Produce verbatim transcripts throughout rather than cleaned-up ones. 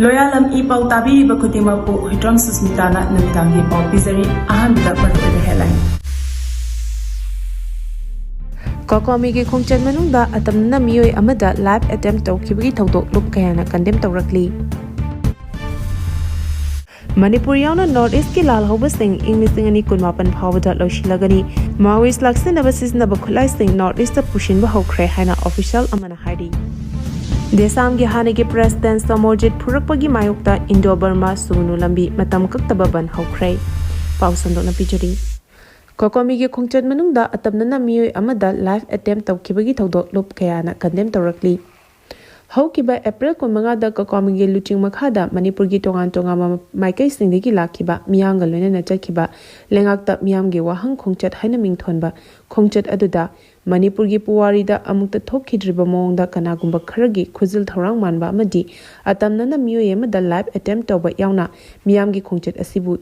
ꯂꯣꯌꯥꯂꯝ E ꯄꯥꯎ ꯇꯥꯕꯤꯔꯤꯕ ꯈꯨꯗꯤꯡꯃꯛꯄꯨ ꯍꯨꯏꯗ꯭ꯔꯣꯝ ꯁꯨꯁꯃꯤꯇꯥꯅ ꯅꯨꯃꯤꯗꯥꯡꯒꯤ ꯄꯥꯎ ꯄꯤꯖꯔꯤ꯫ ꯑꯍꯥꯟꯕꯗ ꯃꯔꯨꯑꯣꯏꯕ headline꯫ ꯀꯣꯀꯣꯃꯤꯒꯤ ꯈꯣꯡꯆꯠ ꯃꯅꯨꯡꯗ ꯑꯇꯝꯅꯅ ꯃꯤꯑꯣꯏ ꯑꯃꯗ life attempt ꯇꯧꯈꯤꯕꯒꯤ ꯊꯧꯗꯣꯛ ꯂꯨꯞ ꯀꯌꯥꯅ condemn ꯇꯧꯔꯛꯂꯤ꯫ ꯃꯅꯤꯄꯨꯔ ꯌꯥꯎꯅ North East ꯀꯤ ꯂꯥꯜꯍꯧꯕꯁꯤꯡ ꯏꯪ ꯂꯤꯁꯤꯡ ꯑꯅꯤ ꯀꯨꯟꯃꯥꯄꯟ ꯐꯥꯎꯕꯗ ꯂꯣꯏꯁꯤꯜꯂꯒꯅꯤ꯫ Maoist ꯂꯥꯛꯁꯤꯟꯅꯕ ꯁꯤꯖꯤꯟꯅꯕ ꯈꯨꯠꯂꯥꯏꯁꯤꯡ North East ꯇ ꯄꯨꯁꯤꯟꯕ ꯍꯧꯈ꯭ꯔꯦ ꯍꯥꯏꯅ official ꯑꯃꯅ ꯍꯥꯏꯔꯤ꯫ ꯗꯦꯁꯥꯝꯒꯤ ꯍꯥꯟꯅꯒꯤ President ꯁꯣꯃꯣꯔꯖꯤꯠ ꯐꯨꯔꯛꯄꯒꯤ ꯃꯥꯌꯣꯛꯇ Indo Burma ꯁꯨꯒꯅꯨ ꯂꯝꯕꯤ ꯃꯇꯝ ꯀꯛꯇꯕ ꯕꯟ ꯍꯧꯈ꯭ꯔꯦ꯫ ꯄꯥꯎ ꯁꯟꯗꯣꯛꯅ ꯄꯤꯖꯔꯤ꯫ ꯀꯣꯀꯣꯃꯤꯒꯤ ꯈꯣꯡꯆꯠ ꯃꯅꯨꯡꯗ ꯑꯇꯝꯅꯅ ꯃꯤꯑꯣꯏ ꯑꯃꯗ life attempt ꯇꯧꯈꯤꯕꯒꯤ ꯊꯧꯗꯣꯛ ꯂꯨꯞ ꯀꯌꯥꯅ condemn ꯇꯧꯔꯛꯂꯤ꯫ ꯍꯧꯈꯤꯕ April ꯀꯨꯟꯃꯉꯥꯗ ꯀꯣꯀꯣꯃꯤꯒꯤ ꯂꯨꯆꯤꯡ ꯃꯈꯥꯗ ꯃꯅꯤꯄꯨꯔꯒꯤ ꯇꯣꯉꯥꯟ ꯇꯣꯉꯥꯟꯕ ꯃꯥꯏꯀꯩꯁꯤꯡꯗꯒꯤ ꯂꯥꯛꯈꯤꯕ ꯃꯤꯌꯥꯝꯒ ꯂꯣꯏꯅꯅ ꯆꯠꯈꯤꯕ ꯂꯩꯉꯥꯛꯇ ꯃꯤꯌꯥꯝꯒꯤ ꯋꯥꯍꯪ ꯈꯣꯡꯆꯠ ꯍꯥꯏꯅ ꯃꯤꯡꯊꯣꯟꯕ ꯈꯣꯡꯆꯠ ꯑꯗꯨꯗ ꯃꯅꯤꯄꯨꯔꯒꯤ ꯄꯨꯋꯥꯔꯤꯗ ꯑꯃꯨꯛꯇ ꯊꯣꯛꯈꯤꯗ꯭ꯔꯤꯕ ꯃꯑꯣꯡꯗ ꯀꯅꯥꯒꯨꯝꯕ ꯈꯔꯒꯤ ꯈꯨꯖꯤꯜ ꯊꯧꯔꯥꯡ ꯃꯥꯟꯕ ꯑꯃꯗꯤ ꯑꯇꯝꯅꯅ ꯃꯤꯑꯣꯏ ꯑꯃꯗ life attempt ꯇꯧꯕ ꯌꯥꯎꯅ ꯃꯤꯌꯥꯝꯒꯤ ꯈꯣꯡꯆꯠ ꯑꯁꯤꯕꯨ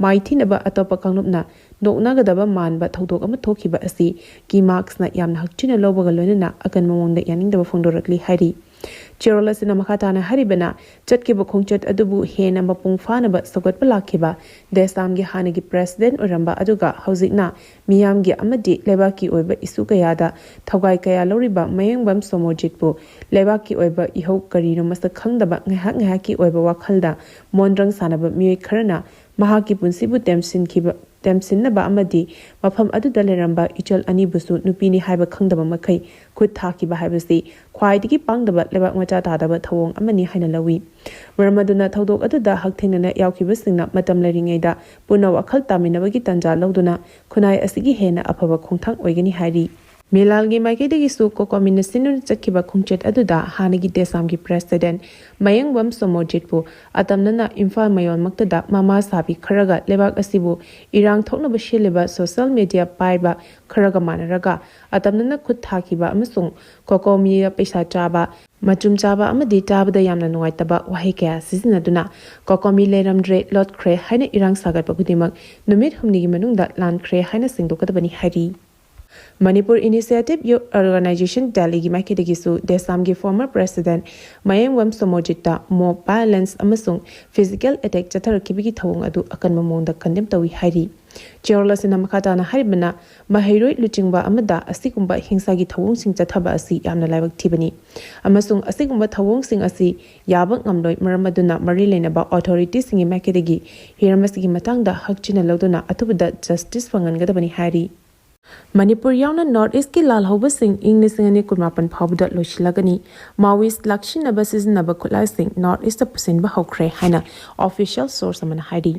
ꯃꯥꯏꯊꯤꯅꯕ ꯑꯇꯣꯞꯄ ꯀꯥꯡꯂꯨꯞꯅ ꯅꯣꯛꯅꯒꯗꯕ ꯃꯥꯟꯕ ꯊꯧꯗꯣꯛ ꯑꯃ ꯊꯣꯛꯈꯤꯕ ꯑꯁꯤ ꯀꯤꯃꯥꯛꯁꯅ ꯌꯥꯝꯅ ꯍꯛꯊꯤꯅ ꯂꯧꯕꯒ ꯂꯣꯏꯅꯅ ꯑꯀꯟꯕ ꯃꯑꯣꯡꯗ ꯌꯥꯅꯤꯡꯗꯕ ꯐꯣꯡꯗꯣꯔꯛꯂꯤ ꯍꯥꯏꯔꯤ꯫ ꯆꯦꯔꯣꯜ ꯑꯁꯤꯅ ꯃꯈꯥ ꯇꯥꯅ ꯍꯥꯏꯔꯤꯕꯅ, ꯆꯠꯈꯤꯕ ꯈꯣꯡꯆꯠ ꯑꯗꯨꯕꯨ ꯍꯦꯟꯅ ꯃꯄꯨꯡ ꯐꯥꯅꯕ ꯁꯧꯒꯠꯄ ꯂꯥꯛꯈꯤꯕ ꯗꯦꯁꯥꯝꯒꯤ ꯍꯥꯟꯅꯒꯤ President ꯑꯣꯏꯔꯝꯕ ꯑꯗꯨꯒ ꯍꯧꯖꯤꯛꯅ ꯃꯤꯌꯥꯝꯒꯤ ꯑꯃꯗꯤ ꯂꯩꯕꯥꯛꯀꯤ ꯑꯣꯏꯕ issue ꯀꯌꯥꯗ ꯊꯧꯒꯥꯏ ꯀꯌꯥ ꯂꯧꯔꯤꯕ ꯃꯌꯦꯡꯕꯝ ꯁꯣꯃꯣꯔꯖꯤꯠꯄꯨ ꯂꯩꯕꯥꯛꯀꯤ ꯑꯣꯏꯕ ꯏꯍꯧ ꯀꯔꯤꯅꯣ ꯃꯁꯛ ꯈꯪꯗꯕ ꯉꯥꯏꯍꯥꯛ ꯉꯥꯏꯍꯥꯛꯀꯤ ꯑꯣꯏꯕ ꯋꯥꯈꯜꯗ ꯃꯣꯟꯗ꯭ꯔꯪ ꯁꯥꯟꯅꯕ ꯃꯤꯑꯣꯏ ꯈꯔꯅ ꯃꯍꯥꯛꯀꯤ ꯄꯨꯟꯁꯤꯕꯨ ꯇꯦꯝꯁꯤꯟꯈꯤꯕ, ꯇꯦꯝꯁꯤꯟꯅꯕ ꯑꯃꯗꯤ ꯃꯐꯝ ꯑꯗꯨꯗ ꯂꯩꯔꯝꯕ ꯏꯆꯜ ꯑꯅꯤꯕꯨꯁꯨ ꯅꯨꯄꯤꯅꯤ ꯍꯥꯏꯕ ꯈꯪꯗꯕ ꯃꯈꯩ ꯈꯨꯠ ꯊꯥꯈꯤꯕ ꯍꯥꯏꯕꯁꯤ ꯈ꯭ꯋꯥꯏꯗꯒꯤ ꯄꯥꯡꯗꯕ ꯂꯩꯕꯥꯛ ꯃꯆꯥ ꯇꯥꯗꯕ ꯊꯧꯑꯣꯡ ꯑꯃꯅꯤ ꯍꯥꯏꯅ ꯂꯧꯏ꯫ ꯃꯔꯝ ꯑꯗꯨꯅ ꯊꯧꯗꯣꯛ ꯑꯗꯨꯗ ꯍꯛꯊꯦꯡꯅꯅ ꯌꯥꯎꯈꯤꯕꯁꯤꯡꯅ ꯃꯇꯝ ꯂꯩꯔꯤꯉꯩꯗ ꯄꯨꯟꯅ ꯋꯥꯈꯜ ꯇꯥꯃꯤꯟꯅꯕꯒꯤ ꯇꯥꯟꯖꯥ ꯂꯧꯗꯨꯅ ꯈꯨꯟꯅꯥꯏ ꯑꯁꯤꯒꯤ ꯍꯦꯟꯅ ꯑꯐꯕ ꯈꯣꯡꯊꯥꯡ ꯑꯣꯏꯒꯅꯤ ꯍꯥꯏꯔꯤ꯫ ꯃꯤꯂꯥꯜꯒꯤ ꯃꯥꯏꯀꯩꯗꯒꯤꯁꯨ ꯀꯣꯀꯣꯃꯤꯅ ꯁꯤꯟꯗꯨꯅ ꯆꯠꯈꯤꯕ ꯈꯣꯡꯆꯠ ꯑꯗꯨꯗ ꯍꯥꯟꯅꯒꯤ ꯗꯦꯁꯥꯝꯒꯤ President ꯃꯌꯦꯡꯕꯝ ꯁꯣꯃꯣꯔꯖꯤꯠꯄꯨ ꯑꯇꯝꯅꯅ ꯏꯝꯐꯥꯜ ꯃꯌꯣꯟꯃꯛꯇꯗ ꯃꯃꯥ ꯁꯥꯕꯤ ꯈꯔꯒ ꯂꯩꯕꯥꯛ ꯑꯁꯤꯕꯨ ꯏꯔꯥꯡ ꯊꯣꯛꯅꯕ ꯁꯤꯜꯂꯤꯕ social media ꯄꯥꯏꯕ ꯈꯔꯒ ꯃꯥꯟꯅꯔꯒ ꯑꯇꯝꯅꯅ ꯈꯨꯠ ꯊꯥꯈꯤꯕ ꯑꯃꯁꯨꯡ ꯀꯣꯀꯣꯃꯤꯗ ꯄꯩꯁꯥ ꯆꯥꯕ, ꯃꯆꯨꯝ ꯆꯥꯕ ꯑꯃꯗꯤ ꯇꯥꯕꯗ ꯌꯥꯝꯅ ꯅꯨꯡꯉꯥꯏꯇꯕ ꯋꯥꯍꯩ ꯀꯌꯥ ꯁꯤꯖꯤꯟꯅꯗꯨꯅ ꯀꯣꯀꯣꯃꯤ ꯂꯩꯔꯝꯗ꯭ꯔꯦ, ꯂꯣꯠꯈ꯭ꯔꯦ ꯍꯥꯏꯅ ꯏꯔꯥꯡ ꯁꯥꯒꯠꯄ ꯈꯨꯗꯤꯡꯃꯛ ꯅꯨꯃꯤꯠ ꯍꯨꯝꯅꯤꯒꯤ ꯃꯅꯨꯡꯗ ꯂꯥꯟꯈ꯭ꯔꯦ ꯍꯥꯏꯅ ꯁꯦꯡꯗꯣꯛꯀꯗꯕꯅꯤ ꯍꯥꯏꯔꯤ꯫ Manipur Initiative Youth Organization Delhiꯒꯤ ꯃꯥꯏꯀꯩꯗꯒꯤꯁꯨ ꯗꯦꯁꯥꯝꯒꯤ former president ꯃꯌꯦꯡꯕꯝ ꯁꯣꯃꯣꯖꯤꯠꯇ mob violence ꯑꯃꯁꯨꯡ physical attack ꯆꯠꯊꯔꯛꯈꯤꯕꯒꯤ ꯊꯧꯑꯣꯡ ꯑꯗꯨ ꯑꯀꯟꯕ ꯃꯑꯣꯡꯗ condemn ꯇꯧꯏ ꯍꯥꯏꯔꯤ꯫ ꯆꯦꯔꯣꯜ ꯑꯁꯤꯅ ꯃꯈꯥ ꯇꯥꯅ ꯍꯥꯏꯔꯤꯕꯅ, ꯃꯍꯩꯔꯣꯏ ꯂꯨꯆꯤꯡꯕ ꯑꯃꯗ ꯑꯁꯤꯒꯨꯝꯕ ꯍꯤꯡꯁꯥꯒꯤ ꯊꯧꯑꯣꯡꯁꯤꯡ ꯆꯠꯊꯕ ꯑꯁꯤ ꯌꯥꯝꯅ ꯂꯥꯏꯕꯛ ꯊꯤꯕꯅꯤ ꯑꯃꯁꯨꯡ ꯑꯁꯤꯒꯨꯝꯕ ꯊꯧꯑꯣꯡꯁꯤꯡ ꯑꯁꯤ ꯌꯥꯕ ꯉꯝꯂꯣꯏ꯫ ꯃꯔꯝ ꯑꯗꯨꯅ ꯃꯔꯤ ꯂꯩꯅꯕ authorityꯁꯤꯡꯒꯤ ꯃꯥꯏꯀꯩꯗꯒꯤ ꯍꯤꯔꯝ ꯑꯁꯤꯒꯤ ꯃꯇꯥꯡꯗ ꯍꯛꯆꯤꯟꯅ ꯂꯧꯗꯨꯅ ꯑꯊꯨꯕꯗ justice ꯐꯪꯍꯟꯒꯗꯕꯅꯤ ꯍꯥꯏꯔꯤ꯫ ꯃꯅꯤꯄꯨꯔ ꯌꯥꯎꯅ North Eastꯀꯤ ꯂꯥꯜꯍꯧꯕꯁꯤꯡ ꯏꯪ ꯂꯤꯁꯤꯡ ꯑꯅꯤ ꯀꯨꯟꯃꯥꯄꯟ ꯐꯥꯎꯕꯗ ꯂꯣꯏꯁꯤꯜꯂꯒꯅꯤ꯫ Maoist ꯂꯥꯛꯁꯤꯟꯅꯕ ꯁꯤꯖꯤꯟꯅꯕ ꯈꯨꯠꯂꯥꯏꯁꯤꯡ North Eastꯇ ꯄꯨꯁꯤꯟꯕ ꯍꯧꯈ꯭ꯔꯦ ꯍꯥꯏꯅ official source ꯑꯃꯅ ꯍꯥꯏꯔꯤ꯫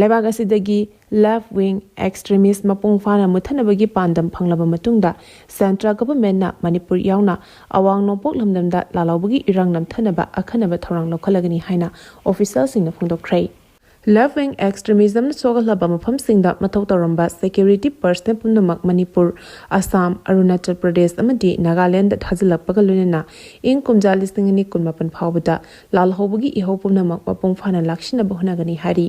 ꯂꯩꯕꯥꯛ ꯑꯁꯤꯗꯒꯤ left wing extremist ꯃꯄꯨꯡ ꯐꯥꯅ ꯃꯨꯠꯊꯅꯕꯒꯤ ꯄꯥꯟꯗꯝ ꯐꯪꯂꯕ ꯃꯇꯨꯡꯗ, central governmentꯅ ꯃꯅꯤꯄꯨꯔ ꯌꯥꯎꯅ ꯑꯋꯥꯡ ꯅꯣꯡꯄꯣꯛ ꯂꯝꯗꯝꯗ ꯂꯥꯜꯍꯧꯕꯒꯤ ꯏꯔꯥꯡ ꯅꯝꯊꯅꯕ ꯑꯈꯟꯅꯕ ꯊꯧꯔꯥꯡ ꯂꯧꯈꯠꯂꯒꯅꯤ ꯍꯥꯏꯅ officialꯁꯤꯡꯅ ꯐꯣꯡꯗꯣꯛꯈ꯭ꯔꯦ꯫ Left wing extremismꯅ ꯁꯣꯛꯍꯜꯂꯕ ꯃꯐꯝꯁꯤꯡꯗ ꯃꯊꯧ ꯇꯧꯔꯝꯕ security personnel ꯄꯨꯝꯅꯃꯛ ꯃꯅꯤꯄꯨꯔ, ꯑꯁꯥꯝ, ꯑꯔꯨꯅꯥꯆꯜ ꯄ꯭ꯔꯗꯦꯁ ꯑꯃꯗꯤ ꯅꯥꯒꯥꯂꯦꯟꯗ ꯊꯥꯖꯤꯜꯂꯛꯄꯒ ꯂꯣꯏꯅꯅ ꯏꯪ ꯀꯨꯝꯖꯥ ꯂꯤꯁꯤꯡ ꯑꯅꯤ ꯀꯨꯟꯃꯥꯄꯟ ꯐꯥꯎꯕꯗ ꯂꯥꯜꯍꯧꯕꯒꯤ ꯏꯍꯧ ꯄꯨꯝꯅꯃꯛ ꯃꯄꯨꯡ ꯐꯥꯅ ꯂꯥꯛꯁꯤꯟꯅꯕ ꯍꯣꯠꯅꯒꯅꯤ ꯍꯥꯏꯔꯤ꯫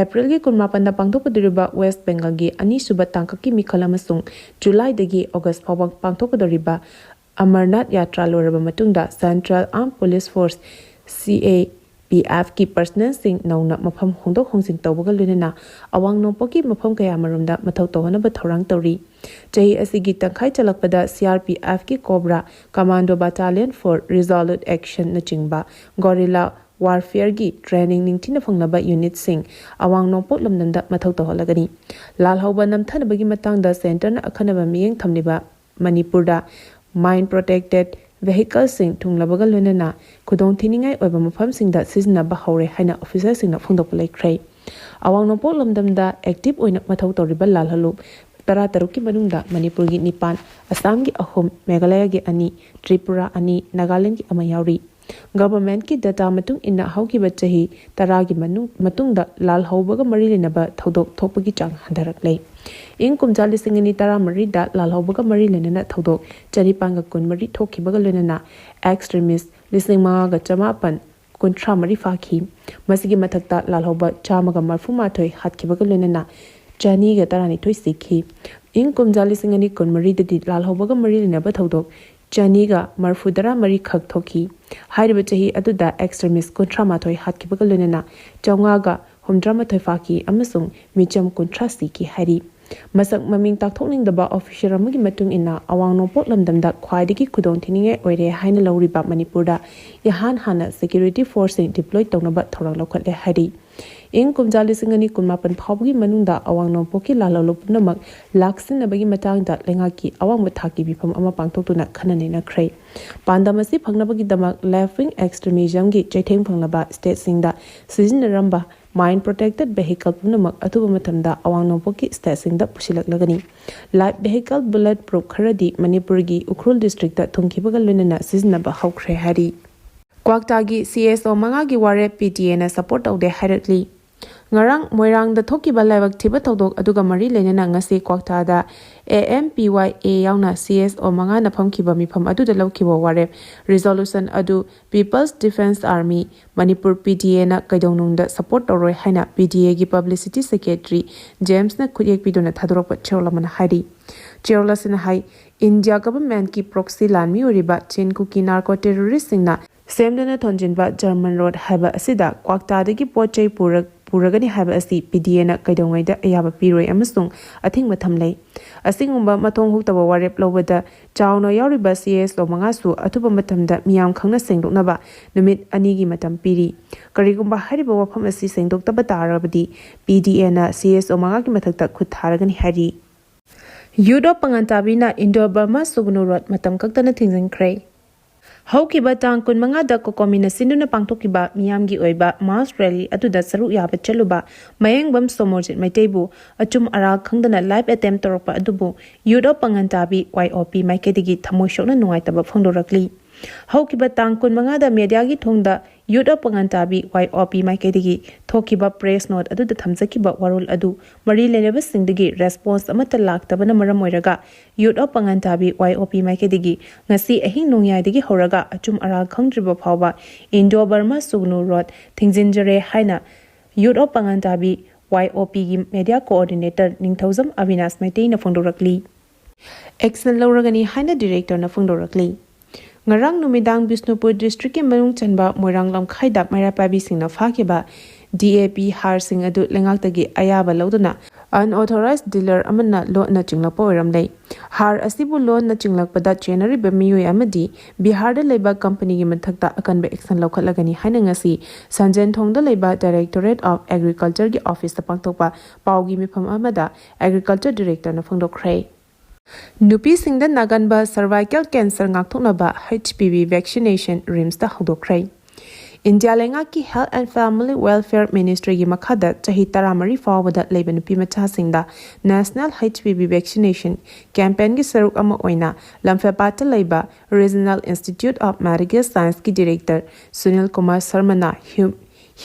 ꯑꯦꯄ꯭ꯔꯤꯜꯒꯤ ꯀꯨꯟꯃꯥꯄꯟꯗ ꯄꯥꯡꯊꯣꯛꯀꯗꯧꯔꯤꯕ ꯋꯦꯁ ꯕꯦꯡꯒꯜꯒꯤ ꯑꯅꯤꯁꯨꯕ ꯇꯥꯡꯀꯛꯀꯤ ꯃꯤꯈꯜ ꯑꯃꯁꯨꯡ ꯖꯨꯂꯥꯏꯗꯒꯤ ꯑꯣꯒꯁ ꯐꯥꯎꯕ ꯄꯥꯡꯊꯣꯛꯀꯗꯧꯔꯤꯕ ꯑꯃꯔꯅꯥꯊ ꯌꯥꯇ꯭ꯔꯥ ꯂꯣꯏꯔꯕ ꯃꯇꯨꯡꯗ Central Armed Police Force, CAPFꯀꯤ personnelꯁꯤꯡ ꯅꯧꯅ ꯃꯐꯝ ꯍꯣꯡꯗꯣꯛ ꯍꯣꯡꯖꯤꯟ ꯇꯧꯕꯒ ꯂꯣꯏꯅꯅ ꯑꯋꯥꯡ ꯅꯣꯡꯄꯣꯛꯀꯤ ꯃꯐꯝ ꯀꯌꯥꯃꯔꯨꯝꯗ ꯃꯊꯧ ꯇꯧꯍꯟꯅꯕ ꯊꯧꯔꯥꯡ ꯇꯧꯔꯤ꯫ ꯆꯍꯤ ꯑꯁꯤꯒꯤ ꯇꯪꯈꯥꯏ ꯆꯜꯂꯛꯄꯗ CRPFꯀꯤ Cobra, Commando Battalion for Resolute Actionꯅꯆꯤꯡꯕ guerrilla warfareꯒꯤ training ꯅꯤꯡꯊꯤꯅ ꯐꯪꯂꯕ unitꯁꯤꯡ ꯑꯋꯥꯡ ꯅꯣꯡꯄꯣꯛ ꯂꯝꯗꯝꯗ ꯃꯊꯧ ꯇꯧꯍꯜꯂꯒꯅꯤ꯫ ꯂꯥꯜꯍꯧꯕ ꯅꯝꯊꯅꯕꯒꯤ ꯃꯇꯥꯡꯗ centreꯅ ꯑꯈꯟꯅꯕ ꯃꯤꯠꯌꯦꯡ ꯊꯝꯂꯤꯕ ꯃꯅꯤꯄꯨꯔꯗ mine protected vehicleꯁꯤꯡ ꯊꯨꯡꯂꯕꯒ ꯂꯣꯏꯅꯅ ꯈꯨꯗꯣꯡꯊꯤꯅꯤꯡꯉꯥꯏ ꯑꯣꯏꯕ ꯃꯐꯝꯁꯤꯡꯗ ꯁꯤꯖꯤꯟꯅꯕ ꯍꯧꯔꯦ ꯍꯥꯏꯅ officerꯁꯤꯡꯅ ꯐꯣꯡꯗꯣꯛꯄ ꯂꯩꯈ꯭ꯔꯦ꯫ ꯑꯋꯥꯡ ꯅꯣꯡꯄꯣꯛ ꯂꯝꯗꯝꯗ active ꯑꯣꯏꯅ ꯃꯊꯧ ꯇꯧꯔꯤꯕ ꯂꯥꯜꯍꯧꯂꯨꯞ ꯇꯔꯥꯇꯔꯨꯛꯀꯤ ꯃꯅꯨꯡꯗ ꯃꯅꯤꯄꯨꯔꯒꯤ ꯅꯤꯄꯥꯟ, ꯑꯁꯥꯝꯒꯤ ꯑꯍꯨꯝ, ꯃꯦꯘꯥꯂꯌꯒꯤ ꯑꯅꯤ, ꯇ꯭ꯔꯤꯄꯨꯔꯥ ꯑꯅꯤ, ꯅꯥꯒꯥꯂꯦꯟꯒꯤ ꯑꯃ ꯌꯥꯎꯔꯤ꯫ Governmentꯀꯤ data ꯃꯇꯨꯡ ꯏꯟꯅ ꯍꯧꯈꯤꯕ ꯆꯍꯤ ꯇꯔꯥꯒꯤ ꯃꯅꯨꯡ-, ꯃꯇꯨꯡꯗ ꯂꯥꯜꯍꯧꯕꯒ ꯃꯔꯤ ꯂꯩꯅꯕ ꯊꯧꯗꯣꯛ ꯊꯣꯛꯄꯒꯤ ꯆꯥꯡ ꯍꯟꯊꯔꯛꯂꯦ꯫ ꯏꯪ ꯀꯨꯝꯖꯥ ꯂꯤꯁꯤꯡ ꯑꯅꯤ ꯇꯔꯥꯃꯔꯤꯗ ꯂꯥꯜꯍꯧꯕꯒ ꯃꯔꯤ ꯂꯩꯅꯅ ꯊꯧꯗꯣꯛ ꯆꯅꯤꯄꯥꯟꯒ ꯀꯨꯟꯃꯔꯤ ꯊꯣꯛꯈꯤꯕꯒ ꯂꯣꯏꯅꯅ extremist ꯂꯤꯁꯤꯡ ꯃꯉꯥꯒ ꯆꯃꯥꯄꯟ ꯀꯨꯟꯊ꯭ꯔꯥ ꯃꯔꯤ ꯐꯥꯈꯤ꯫ ꯃꯁꯤꯒꯤ ꯃꯊꯛꯇ ꯂꯥꯜꯍꯧꯕ ꯆꯥꯝꯃꯒ ꯃꯔꯐꯨ ꯃꯥꯊꯣꯏ ꯍꯥꯠꯈꯤꯕꯒ ꯂꯣꯏꯅꯅ ꯆꯅꯤꯒ ꯇꯔꯥꯅꯤꯊꯣꯏ ꯁꯤꯈꯤ꯫ ꯏꯪ ꯀꯨꯝꯖꯥ ꯂꯤꯁꯤꯡ ꯑꯅꯤ ꯀꯨꯟꯃꯔꯤꯗꯗꯤ ꯂꯥꯜꯍꯧꯕꯒ ꯃꯔꯤ ꯂꯩꯅꯕ ꯊꯧꯗꯣꯛ ꯆꯅꯤꯒ ꯃꯔꯐꯨ ꯇꯔꯥ ꯃꯔꯤ ꯈꯛ ꯊꯣꯛꯈꯤ꯫ ꯍꯥꯏꯔꯤꯕ ꯆꯍꯤ ꯑꯗꯨꯗ extremist ꯀꯨꯟꯊ꯭ꯔꯥ ꯃꯥꯊꯣꯏ ꯍꯥꯠꯈꯤꯕꯒ ꯂꯣꯏꯅꯅ ꯆꯥꯝꯃꯉꯥꯒ ꯍꯨꯝꯗ꯭ꯔꯥ ꯃꯥꯊꯣꯏ ꯐꯥꯈꯤ ꯑꯃꯁꯨꯡ ꯃꯤꯆꯝ ꯀꯨꯟꯊ꯭ꯔꯥ ꯁꯤꯈꯤ ꯍꯥꯏꯔꯤ꯫ ꯃꯁꯛ ꯃꯃꯤꯡ ꯇꯥꯛꯊꯣꯛꯅꯤꯡꯗꯕ officer ꯑꯃꯒꯤ ꯃꯇꯨꯡ ꯏꯟꯅ, ꯑꯋꯥꯡ ꯅꯣꯡꯄꯣꯛ ꯂꯝꯗꯝꯗ ꯈ꯭ꯋꯥꯏꯗꯒꯤ ꯈꯨꯗꯣꯡꯊꯤꯅꯤꯡꯉꯥꯏ ꯑꯣꯏꯔꯦ ꯍꯥꯏꯅ ꯂꯧꯔꯤꯕ ꯃꯅꯤꯄꯨꯔꯗ ꯏꯍꯥꯟ ꯍꯥꯟꯅ security forceꯁꯤꯡ deploy ꯇꯧꯅꯕ ꯊꯧꯔꯥꯡ ꯂꯧꯈꯠꯂꯦ ꯍꯥꯏꯔꯤ꯫ ꯏꯪ ꯀꯨꯝꯖꯥ ꯂꯤꯁꯤꯡ ꯑꯅꯤ ꯀꯨꯟꯃꯥꯄꯟ ꯐꯥꯎꯕꯒꯤ ꯃꯅꯨꯡꯗ ꯑꯋꯥꯡ ꯅꯣꯡꯄꯣꯛꯀꯤ ꯂꯥꯜꯍꯧꯂꯨꯞ ꯄꯨꯝꯅꯃꯛ ꯂꯥꯛꯁꯤꯟꯅꯕꯒꯤ ꯃꯇꯥꯡꯗ ꯂꯩꯉꯥꯛꯀꯤ ꯑꯋꯥꯡꯕ ꯊꯥꯛꯀꯤ ꯃꯤꯐꯝ ꯑꯃ ꯄꯥꯡꯊꯣꯛꯇꯨꯅ ꯈꯟꯅ ꯅꯩꯅꯈ꯭ꯔꯦ꯫ ꯄꯥꯟꯗꯝ ꯑꯁꯤ ꯐꯪꯅꯕꯒꯤꯗꯃꯛ left wing extremismꯒꯤ ꯆꯩꯊꯦꯡ ꯐꯪꯂꯕ stateꯁꯤꯡꯗ ꯁꯤꯖꯤꯟꯅꯔꯝꯕ mine protected vehicle ꯄꯨꯝꯅꯃꯛ ꯑꯊꯨꯕ ꯃꯇꯝꯗ ꯑꯋꯥꯡ ꯅꯣꯡꯄꯣꯛꯀꯤ stateꯁꯤꯡꯗ ꯄꯨꯁꯤꯜꯂꯛꯂꯒꯅꯤ꯫ Light vehicle bullet proof ꯈꯔꯗꯤ ꯃꯅꯤꯄꯨꯔꯒꯤ ꯎꯈ꯭ꯔꯨꯜ districtꯇ ꯊꯨꯡꯈꯤꯕꯒ ꯂꯣꯏꯅꯅ ꯁꯤꯖꯤꯟꯅꯕ ꯍꯧꯈ꯭ꯔꯦ ꯍꯥꯏꯔꯤ꯫ ꯀ꯭ꯋꯥꯛꯇꯥꯒꯤ CSO ꯃꯉꯥꯒꯤ ꯋꯥꯔꯦꯞ PTAꯅ support ꯇꯧꯗꯦ ꯍꯥꯏꯔꯛꯂꯤ꯫ ꯉꯔꯥꯡ ꯃꯣꯏꯔꯥꯡꯗ ꯊꯣꯛꯈꯤꯕ ꯂꯥꯏꯕꯛ ꯊꯤꯕ ꯊꯧꯗꯣꯛ ꯑꯗꯨꯒ ꯃꯔꯤ ꯂꯩꯅꯅ ꯉꯁꯤ ꯀ꯭ꯋꯥꯛꯇꯥꯗ AMPYA ꯌꯥꯎꯅ CSO ꯃꯉꯥꯅ ꯐꯝꯈꯤꯕ ꯃꯤꯐꯝ ꯑꯗꯨꯗ ꯂꯧꯈꯤꯕ ꯋꯥꯔꯦꯞ resolution ꯑꯗꯨ People's Defence Army, ꯃꯅꯤꯄꯨꯔ PDAꯅ ꯀꯩꯗꯧꯅꯨꯡꯗ support ꯇꯧꯔꯣꯏ ꯍꯥꯏꯅ PDAꯒꯤ publicity secretary ꯖꯦꯝꯁꯅ ꯈꯨꯠꯌꯦꯛ ꯄꯤꯗꯨꯅ ꯊꯥꯗꯣꯔꯛꯄ ꯆꯦꯔꯣꯜ ꯑꯃꯅ ꯍꯥꯏꯔꯤ꯫ ꯆꯦꯔꯣꯜ ꯑꯁꯤꯅ ꯍꯥꯏ, India governmentꯀꯤ proxy ꯂꯥꯟꯃꯤ ꯑꯣꯏꯔꯤꯕ ꯆꯤꯟ ꯀꯨꯀꯤ narco terroristꯁꯤꯡꯅ ꯁꯦꯝꯗꯨꯅ ꯊꯣꯟꯖꯤꯟꯕ German road ꯍꯥꯏꯕ ꯑꯁꯤꯗ ꯀ꯭ꯋꯥꯛꯇꯥꯗꯒꯤ ꯄꯣꯠ ꯆꯩ ꯄꯨꯔ-, ꯄꯨꯔꯒꯅꯤ ꯍꯥꯏꯕ ꯑꯁꯤ PDAꯅ ꯀꯩꯗꯧꯉꯩꯗ ꯑꯌꯥꯕ ꯄꯤꯔꯣꯏ ꯑꯃꯁꯨꯡ ꯑꯊꯤꯡꯕ ꯊꯝꯂꯦ꯫ ꯑꯁꯤꯒꯨꯝꯕ ꯃꯊꯣꯡ ꯍꯨꯛꯇꯕ ꯋꯥꯔꯦꯞ ꯂꯧꯕꯗ ꯆꯥꯎꯅ ꯌꯥꯎꯔꯤꯕ CSO ꯃꯉꯥꯁꯨ ꯑꯊꯨꯕ ꯃꯇꯝꯗ ꯃꯤꯌꯥꯝ ꯈꯪꯅ ꯁꯦꯡꯗꯣꯛꯅꯕ ꯅꯨꯃꯤꯠ ꯑꯅꯤꯒꯤ ꯃꯇꯝ ꯄꯤꯔꯤ꯫ ꯀꯔꯤꯒꯨꯝꯕ ꯍꯥꯏꯔꯤꯕ ꯋꯥꯐꯝ ꯑꯁꯤ ꯁꯦꯡꯗꯣꯛꯇꯕ ꯇꯥꯔꯕꯗꯤ PDAꯅ CSO ꯃꯉꯥꯒꯤ ꯃꯊꯛꯇ ꯈꯨꯠ ꯊꯥꯔꯒꯅꯤ ꯍꯥꯏꯔꯤ꯫ Youth of ꯄꯥꯉꯟꯇꯥꯕꯤꯅ Indo Burma Sugnu Road ꯃꯇꯝ ꯀꯛꯇꯅ ꯊꯤꯡꯖꯤꯟꯈ꯭ꯔꯦ꯫ ꯍꯧꯈꯤꯕ ꯇꯥꯡ ꯀꯨꯟꯃꯉꯥꯗ COCOMIꯅ ꯁꯤꯟꯗꯨꯅ ꯄꯥꯡꯊꯣꯛꯈꯤꯕ ꯃꯤꯌꯥꯝꯒꯤ ꯑꯣꯏꯕ mass rally ꯑꯗꯨꯗ ꯁꯔꯨꯛ ꯌꯥꯕ ꯆꯠꯂꯨꯕ ꯃꯌꯦꯡꯕꯝ ꯁꯣꯃꯣꯔꯖꯤꯠ ꯃꯩꯇꯩꯕꯨ ꯑꯆꯨꯝ ꯑꯔꯥꯜ ꯈꯪꯗꯅ live attempt ꯇꯧꯔꯛꯄ ꯑꯗꯨꯕꯨ Youth of ꯄꯥꯉꯟꯇꯥꯕꯤ, YOP, ꯃꯥꯏꯀꯩꯗꯒꯤ ꯊꯃꯣꯏ ꯁꯣꯛꯅ ꯅꯨꯡꯉꯥꯏꯇꯕ ꯐꯣꯡꯗꯣꯔꯛꯂꯤ꯫ ꯍꯧꯈꯤꯕ ꯇꯥꯡ ꯀꯨꯟꯃꯉꯥꯗ mediaꯒꯤ ꯊꯣꯡꯗ Youth of ꯄꯥꯉꯟꯇꯥꯕꯤ, YOP, ꯃꯥꯏꯀꯩꯗꯒꯤ ꯊꯣꯛꯈꯤꯕ press note ꯑꯗꯨꯗ ꯊꯝꯖꯈꯤꯕ ꯋꯥꯔꯣꯜ ꯑꯗꯨ ꯃꯔꯤ ꯂꯩꯅꯕꯁꯤꯡꯗꯒꯤ response ꯑꯃꯠꯇ ꯂꯥꯛꯇꯕꯅ ꯃꯔꯝ ꯑꯣꯏꯔꯒ Youth of ꯄꯥꯉꯟꯇꯥꯕꯤ, YOP, ꯃꯥꯏꯀꯩꯗꯒꯤ ꯉꯁꯤ ꯑꯍꯤꯡ ꯅꯣꯡꯌꯥꯏꯗꯒꯤ ꯍꯧꯔꯒ ꯑꯆꯨꯝ ꯑꯔꯥꯜ ꯈꯪꯗ꯭ꯔꯤꯕ ꯐꯥꯎꯕ Indo Burma Sugnu Road ꯊꯤꯡꯖꯤꯟꯖꯔꯦ ꯍꯥꯏꯅ Youth of ꯄꯥꯉꯟꯇꯥꯕꯤ, ꯋꯥꯏ ꯑꯣ ꯄꯤꯒꯤ ꯃꯦꯗꯤꯌꯥ ꯀꯣꯑꯣꯔꯗꯤꯅꯦꯇꯔ ꯅꯤꯡꯊꯧꯖꯝ ꯑꯕꯤꯅꯥꯁ ꯃꯩꯇꯩꯅ ꯐꯣꯡꯗꯣꯔꯛꯂꯤ꯫ ꯑꯦꯛꯁꯟ ꯂꯧꯔꯒꯅꯤ ꯍꯥꯏꯅ ꯗꯤꯔꯦꯛꯇꯔꯅ ꯐꯣꯡꯗꯣꯔꯛꯂꯤ꯫ ꯉꯔꯥꯡ ꯅꯨꯃꯤꯗꯥꯡ ꯕꯤꯁꯅꯨꯄꯨꯔ ꯗꯤꯁꯇ꯭ꯔꯤꯛꯀꯤ ꯃꯅꯨꯡ ꯆꯟꯕ ꯃꯣꯏꯔꯥꯡ ꯂꯝꯈꯥꯏꯗ ꯃꯩꯔꯥ ꯄꯥꯏꯕꯤꯁꯤꯡꯅ ꯐꯥꯈꯤꯕ ꯗꯤ ꯑꯦ ꯄꯤ ꯍꯥꯔꯁꯤꯡ ꯑꯗꯨ ꯂꯩꯉꯥꯛꯇꯒꯤ ꯑꯌꯥꯕ ꯂꯧꯗꯨꯅ unauthorized dealer ꯑꯃꯅ ꯂꯣꯠꯅ ꯆꯤꯡꯂꯛꯄ ꯑꯣꯏꯔꯝꯂꯦ꯫ ꯍꯥꯔ ꯑꯁꯤꯕꯨ ꯂꯣꯟꯅ ꯆꯤꯡꯂꯛꯄꯗ ꯆꯦꯟꯅꯔꯤꯕ ꯃꯤꯑꯣꯏ ꯑꯃꯗꯤ ꯕꯤꯍꯥꯔꯗ ꯂꯩꯕ ꯀꯝꯄꯅꯤꯒꯤ ꯃꯊꯛꯇ ꯑꯀꯟꯕ ꯑꯦꯛꯁꯟ ꯂꯧꯈꯠꯂꯒꯅꯤ ꯍꯥꯏꯅ ꯉꯁꯤ ꯁꯟꯖꯦꯟꯊꯣꯡꯗ ꯂꯩꯕ Directorate of Agricultureꯒꯤ officeꯇ ꯄꯥꯡꯊꯣꯛꯄ ꯄꯥꯎꯒꯤ ꯃꯤꯐꯝ ꯑꯃꯗ Agriculture Directorꯅ ꯐꯣꯡꯗꯣꯛꯈ꯭ꯔꯦ꯫ ꯅꯨꯄꯤꯁꯤꯡꯗ ꯅꯥꯒꯟꯕ cervical cancer ꯉꯥꯛꯊꯣꯛꯅꯕ H P V vaccination RIMSꯇ ꯍꯧꯗꯣꯛꯈ꯭ꯔꯦ꯫ ꯏꯟꯗꯤꯌꯥ ꯂꯩꯉꯥꯛꯀꯤ Health and Family Welfare Ministryꯒꯤ ꯃꯈꯥꯗ ꯆꯍꯤ ꯇꯔꯥꯃꯔꯤ ꯐꯥꯎꯕꯗ ꯂꯩꯕ ꯅꯨꯄꯤ ꯃꯆꯥꯁꯤꯡꯗ National H P V vaccination campaignꯒꯤ ꯁꯔꯨꯛ ꯑꯃ ꯑꯣꯏꯅ ꯂꯝꯐꯦꯜꯄꯥꯠꯇ ꯂꯩꯕ Regional Institute of Medical Scienceꯀꯤ Director Sunil Kumar ꯁꯔꯃꯅ ꯍ꯭ꯌꯨ-,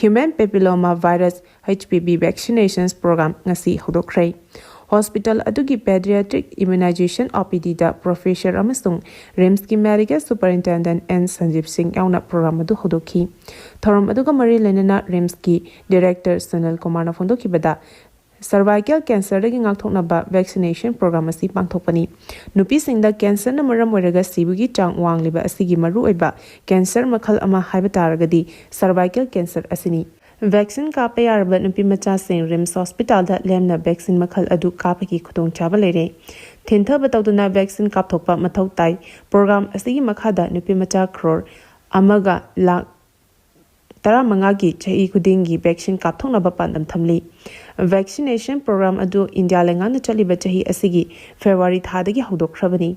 Human Papilloma Virus H P V vaccinations program ꯉꯁꯤ ꯍꯧꯗꯣꯛꯈ꯭ꯔꯦ꯫ ꯍꯣꯁꯄꯤꯇꯥꯜ ꯑꯗꯨꯒꯤ Pediatric Immunization O P Dꯗ professor ꯑꯃꯁꯨꯡ RIMSꯀꯤ Medical Superintendent N ꯁꯟꯖꯤꯕ ꯁꯤꯡ ꯌꯥꯎꯅ program ꯑꯗꯨ ꯍꯧꯗꯣꯛꯈꯤ꯫ ꯊꯧꯔꯝ ꯑꯗꯨꯒ ꯃꯔꯤ ꯂꯩꯅꯅ RIMSꯀꯤ Director ꯁꯨꯅꯤꯜ ꯀꯨꯃꯥꯔꯅ ꯐꯣꯡꯗꯣꯛꯈꯤꯕꯗ, cervical cancerꯗꯒꯤ ꯉꯥꯛꯊꯣꯛꯅꯕ vaccination program ꯑꯁꯤ ꯄꯥꯡꯊꯣꯛꯄꯅꯤ꯫ ꯅꯨꯄꯤꯁꯤꯡꯗ cancerꯅ ꯃꯔꯝ ꯑꯣꯏꯔꯒ ꯁꯤꯕꯒꯤ ꯆꯥꯡ ꯋꯥꯡꯂꯤꯕ ꯑꯁꯤꯒꯤ ꯃꯔꯨꯑꯣꯏꯕ cancer ꯃꯈꯜ ꯑꯃ ꯍꯥꯏꯕ ꯇꯥꯔꯒꯗꯤ cervical cancer ꯑꯁꯤꯅꯤ꯫ Vaccine ꯀꯥꯞꯄ ꯌꯥꯔꯕ ꯅꯨꯄꯤ ꯃꯆꯥꯁꯤꯡ RIMS ꯍꯣꯁꯄꯤꯇꯥꯜꯗ ꯂꯦꯝꯅ vaccine ꯃꯈꯜ ꯑꯗꯨ ꯀꯥꯞꯄꯒꯤ ꯈꯨꯗꯣꯡꯆꯥꯕ ꯂꯩꯔꯦ꯫ ꯊꯤꯟꯊꯕ ꯇꯧꯗꯨꯅ vaccine ꯀꯥꯞꯊꯣꯛꯄ ꯃꯊꯧ ꯇꯥꯏ꯫ Program ꯑꯁꯤꯒꯤ ꯃꯈꯥꯗ ꯅꯨꯄꯤ ꯃꯆꯥ ꯀ꯭ꯔꯣꯔ ꯑꯃꯒ ꯂꯥꯈ ꯇꯔꯥꯃꯉꯥꯒꯤ ꯆꯍꯤ ꯈꯨꯗꯤꯡꯒꯤ vaccine ꯀꯥꯞꯊꯣꯛꯅꯕ ꯄꯥꯟꯗꯝ ꯊꯝꯂꯤ꯫ Vaccination program ꯑꯗꯨ ꯏꯟꯗꯤꯌꯥ ꯂꯩꯉꯥꯛꯅ ꯆꯠꯂꯤꯕ ꯆꯍꯤ ꯑꯁꯤꯒꯤ February ꯊꯥꯗꯒꯤ ꯍꯧꯗꯣꯛꯈ꯭ꯔꯕꯅꯤ꯫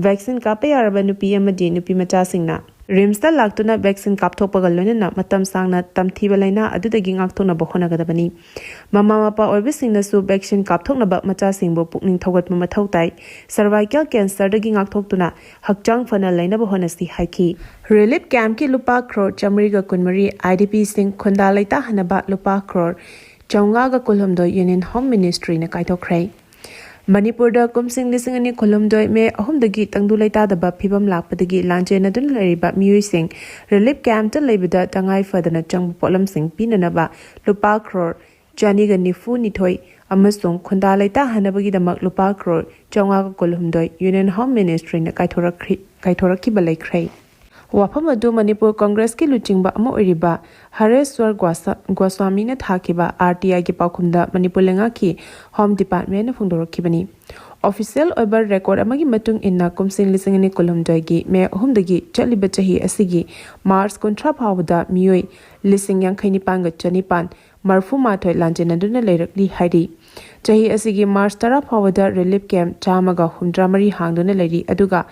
Vaccine ꯀꯥꯞꯄ ꯌꯥꯔꯕ ꯅꯨꯄꯤ ꯑꯃꯗꯤ ꯅꯨꯄꯤ ꯃꯆꯥꯁꯤꯡꯅ RIMSꯇ ꯂꯥꯛꯇꯨꯅ vaccine ꯀꯥꯞꯊꯣꯛꯄꯒ ꯂꯣꯏꯅꯅ ꯃꯇꯝ ꯁꯥꯡꯅ ꯇꯝꯊꯤꯕ ꯂꯥꯏꯅꯥ ꯑꯗꯨꯗꯒꯤ ꯉꯥꯛꯊꯣꯛꯅꯕ ꯍꯣꯠꯅꯒꯗꯕꯅꯤ꯫ ꯃꯃꯥ ꯃꯄꯥ ꯑꯣꯏꯕꯁꯤꯡꯅꯁꯨ vaccine ꯀꯥꯞꯊꯣꯛꯅꯕ ꯃꯆꯥꯁꯤꯡꯕꯨ ꯄꯨꯛꯅꯤꯡ ꯊꯧꯒꯠꯄ ꯃꯊꯧ ꯇꯥꯏ꯫ Cervical cancerꯗꯒꯤ ꯉꯥꯛꯊꯣꯛꯇꯨꯅ ꯍꯛꯆꯥꯡ ꯐꯅ ꯂꯩꯅꯕ ꯍꯣꯠꯅꯁꯤ ꯍꯥꯏꯈꯤ꯫ Relief campꯀꯤ ꯂꯨꯄꯥ ꯀ꯭ꯔꯣꯔ ꯆꯥꯃꯔꯤꯒ ꯀꯨꯟꯃꯔꯤ IDPꯁꯤꯡ ꯈꯨꯟꯗꯥ ꯂꯩꯇꯥꯍꯟꯅꯕ ꯂꯨꯄꯥ ꯀ꯭ꯔꯣꯔ ꯆꯥꯃꯉꯥꯒ ꯀꯨꯟꯍꯨꯝꯗꯣꯏ Union Home Ministryꯅ ꯀꯥꯏꯊꯣꯛꯈ꯭ꯔꯦ꯫ ꯃꯅꯤꯄꯨꯔꯗ ꯀꯨꯝꯁꯤꯡ ꯂꯤꯁꯤꯡ ꯑꯅꯤ ꯀꯨꯟꯍꯨꯝꯗꯣꯏ May ꯑꯍꯨꯝꯗꯒꯤ ꯇꯪꯗꯨ ꯂꯩꯇꯥꯗꯕ ꯐꯤꯕꯝ ꯂꯥꯛꯄꯗꯒꯤ ꯂꯥꯟꯖꯦꯟꯅꯗꯨꯅ ꯂꯩꯔꯤꯕ ꯃꯤꯑꯣꯏꯁꯤꯡ relief campꯇ ꯂꯩꯕꯗ ꯇꯉꯥꯏ ꯐꯗꯅ ꯆꯪꯕ ꯄꯣꯠꯂꯝꯁꯤꯡ ꯄꯤꯅꯅꯕ ꯂꯨꯄꯥ ꯀ꯭ꯔꯣꯔ ꯆꯅꯤꯒ ꯅꯤꯐꯨ ꯅꯤꯊꯣꯏ ꯑꯃꯁꯨꯡ ꯈꯨꯟꯗꯥ ꯂꯩꯇꯥꯍꯟꯅꯕꯒꯤꯗꯃꯛ ꯂꯨꯄꯥ ꯀ꯭ꯔꯣꯔ ꯆꯥꯝꯃꯉꯥꯒ ꯀꯨꯟꯍꯨꯝꯗꯣꯏ Union Home Ministryꯅ ꯀꯥꯏꯊꯣꯔꯛꯈ꯭ꯔꯤ-, ꯀꯥꯏꯊꯣꯔꯛꯈꯤꯕ ꯂꯩꯈ꯭ꯔꯦ꯫ ꯋꯥꯐꯝ ꯑꯗꯨ ꯃꯅꯤꯄꯨꯔ ꯀꯪꯒ꯭ꯔꯦꯁꯀꯤ ꯂꯨꯆꯤꯡꯕ ꯑꯃ ꯑꯣꯏꯔꯤꯕ ꯍꯔꯦꯁ꯭ꯋꯔ ꯒꯣꯁꯥ-, ꯒꯣꯁ꯭ꯋꯥꯃꯤꯅ ꯊꯥꯈꯤꯕ RTIꯒꯤ ꯄꯥꯎꯈꯨꯝꯗ ꯃꯅꯤꯄꯨꯔ ꯂꯩꯉꯥꯛꯀꯤ Home Departmentꯅ ꯐꯣꯡꯗꯣꯔꯛꯈꯤꯕꯅꯤ꯫ Official ꯑꯣꯏꯕ record ꯑꯃꯒꯤ ꯃꯇꯨꯡ ꯏꯟꯅ, ꯀꯨꯝꯁꯤꯡ ꯂꯤꯁꯤꯡ ꯑꯅꯤ ꯀꯨꯟꯍꯨꯝꯗꯣꯏꯒꯤ May ꯑꯍꯨꯝꯗꯒꯤ ꯆꯠꯂꯤꯕ ꯆꯍꯤ ꯑꯁꯤꯒꯤ March ꯀꯨꯟꯊ꯭ꯔꯥ ꯐꯥꯎꯕꯗ ꯃꯤꯑꯣꯏ ꯂꯤꯁꯤꯡ ꯌꯥꯡꯈꯩ ꯅꯤꯄꯥꯟꯒ ꯆꯅꯤꯄꯥꯟ ꯃꯔꯤꯐꯨꯃꯥꯊꯣꯏ ꯂꯥꯟꯖꯦꯟꯅꯗꯨꯅ ꯂꯩꯔꯛꯂꯤ ꯍꯥꯏꯔꯤ꯫ ꯆꯍꯤ ꯑꯁꯤꯒꯤ March ꯇꯔꯥ ꯐꯥꯎꯕꯗ relief camp ꯆꯥꯝꯃꯒ ꯍꯨꯝꯗ꯭ꯔꯥ ꯃꯔꯤ ꯍꯥꯡꯗꯨꯅ ꯂꯩꯔꯤ, ꯑꯗꯨꯒ